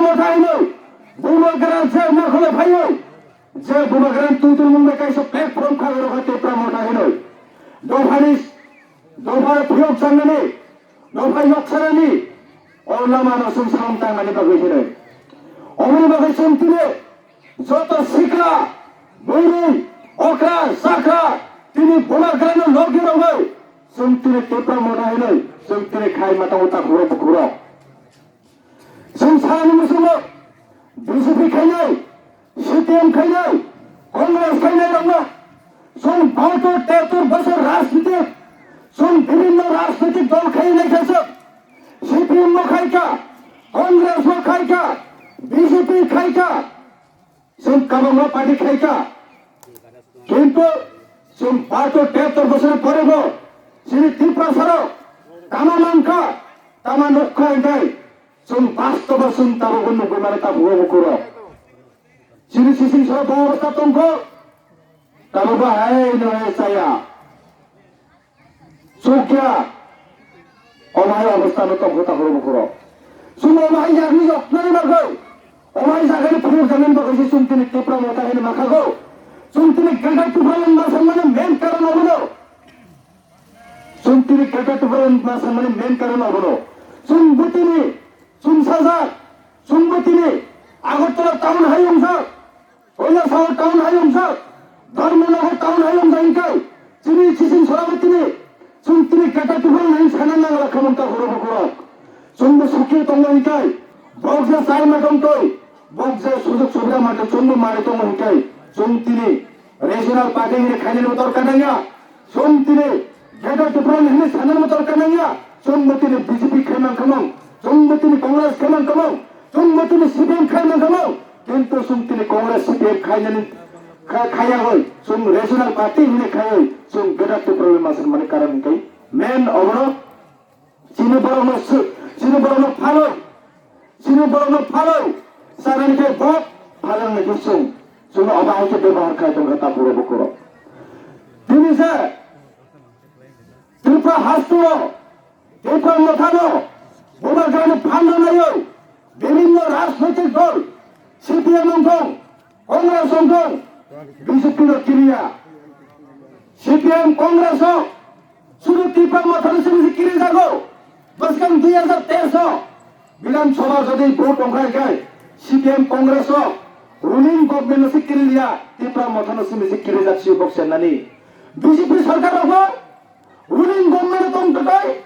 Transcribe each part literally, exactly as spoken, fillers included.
Motha hinwi Bubagra je nakhole phaiwi, je Bubagra twi twi mung bai kaisa platform kha oro kha Tipra Motha hinwi. Dophani, dopha phiyok changnani, dopha yok sanani, o lama no chwng samung tangnani bagwi hinwi. Omoni bagwi chwng tini joto sikla, bwrwi, okra, chakra, tini Bubagra no logi rogwi chwng tini Tipra Motha hinwi chwng tini khai ma tongo takhuk rok bukhuk rok. Chwng salani muchungo B J P khainai, C P M khainai, Congress khainai rokno chwng bahatur tehatur bosor rajniti chwng bibhinno rajnitik dol khainai kha chwng. C P M bo khaikha, Congress bo khaikha, B J P khaikha, chwng kwbangma party khaikha. Kintu chwng bahatur tehatur bosor pore bo chini Tiprasa rok tama mankha, tama nukha hinkhai chwng bastobo chwng tabukbo nukgwi mano tabugo bukurok. Chini sising soro bo obostha tongkho, tabukbo hai no hai chaya. Chukya, omo hai obostha no tongkho takhoro bukhoro. Chwng omo hai yakni yoknani bagwi, omo hai jagani phunuk jagani bagwi se chwng tini Tipra Motha hini makhago. Chwng tini Greater Tipraland ma sanmani main karon obono. Chwng tini Greater Tipraland ma sanmani main karon obono. Chwng bwtini, chwng sajak, chwng bwtini Agartala town hai wngjak. Kailasahar town hai wngjak, Dharmanagar town hai wngjak hinkhai, chini sising sora bo tini, chwng tini Greater Tipraland hai sana nangla khamung takhoro bukhoro. Chwngbo sukhe tongo hinkhai, bok je chai ma tongtoi, bok je sujog subida mantoi chwngbo manwi tongo hinkhai, chwng tini regional party hwnwi khainani bo dorkar nangya. Chwng tini Greater Tipraland hwnwi sanani mo dorkar nangya. Chwngbo tini B J P khaimang khamang, chwngbo tini Congress khaimang khamang, chwngbo tini C P M khaimang khamang. Kintu chwng tini Congress C P M khainani kha-, khayagwi, chwng regional party hwnwi khaywi, chwng Greater Tipraland ma sanmani karon hwnkhe main obono chini borokno sw-, chini borokno phalwi, chini borokno phalwi, chanani khe bok, phalangni khe chwng, chwngno omo hai khe bebohar khai tongkha takhoro bukhoro. Tini se Tripura hasteo, Tipra Mothano, Bubagrani phan rwnaiwi, bibhinno rajnoitik dol, C P M wngthong, Congress wngthong, B J P no kiriya. C P M Congress o sudu Tipra Mothano simi se kirijago, bwskang dui hajar teis o Bidhan Sabha jodi vote wngkha khe C P M Congress o ruling government no se kiriya, Tipra Mothano simi se kirijak si bok sennani. B J P sarkar rok ruling government tong totai,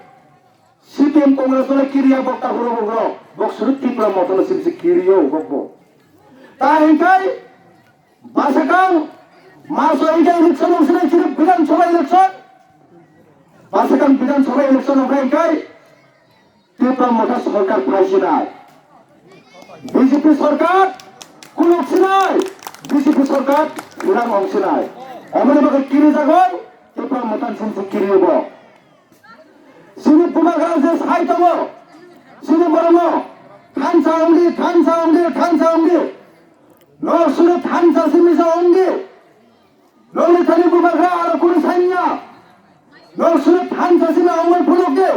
C P M Congress no kiriya bok takhoro bok rok, bok suru Tipra Mothano simi se kiriyo bok bo. Ta hinkhai basakang maso hinkhai election wngsinai chini Bidhan Sabha election. Basakang Bidhan Sabha election wngkha hinkhai Tipra Motha sarkar phaisinai. B J P sarkar kuluksinai, B J P sarkar hilang wngsinai. Omoni bagwi kirijago Tipra Motha simi se kiriyo bo. Chini Bubagra je sai tongo, chini borokno thansa wngdi, thansa wngdi, thansa wngdi. Nok suri thansa simi sa wngdi. Nokni thani Bubagra aro kunu sanya. Nok suri thansa simi wngwi phunukdi.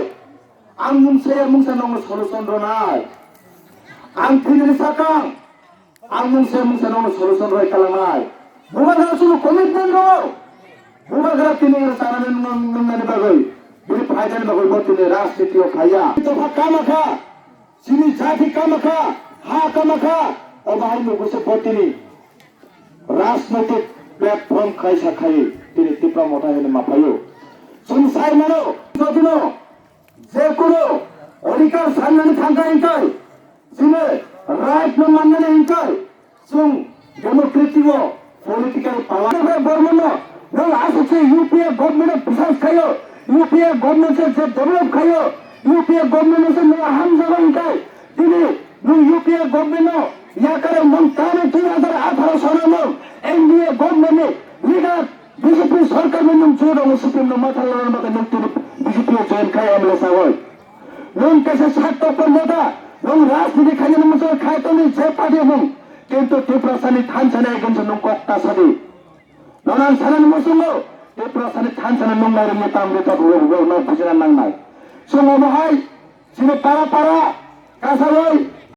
Ang mungsa ya mungsa nokno solution rwnai. Ang thwinani sakang. Ang mungsa mungsa nokno solution roi kalangnai. Bubagra chwngno commitment rw. Bubagra tini oro chanani nung-, nungnani bagwi, bini phaidani bagwi bo tini rajniti o phaiya. Dopha kama kha, chini jati kama kha, ha kama kha, obo hai nugwi se bo tini rajnaitik platform khaisa khaiwi tini Tipra Motha hwnwi ma phaio. Chwng sai mano, jotino je kono odhikar sanani thangkha hinkhai, chini right no mannani hinkhai, chwng democratic o political power. Bormon no nwng aswk se U P A government o biswas khaio, U P A government se je develop khaio, U P A government no se nwng hamjago hinkhai, tini nwng U P A government no yakarwi nwng tamo dui hajar atharo sono nwng N D A government ni leader B J P sarkar ni nwng join wngo, C P M no matha lana bagwi nwng tini B J P o join khai M L A sagwi. Nwng kaisa sak tokma motha, nwng rajniti khainani mwchang khai tongni je party mung, kintu Tiprasani thansa ni ekjon se nwng kok ta sadi. Nono ang sanani muchungo, Tiprasani thansa no nwng nairwkni tamni tabo bo no bujina nangnai. Chwng omo hai chini para para kasawi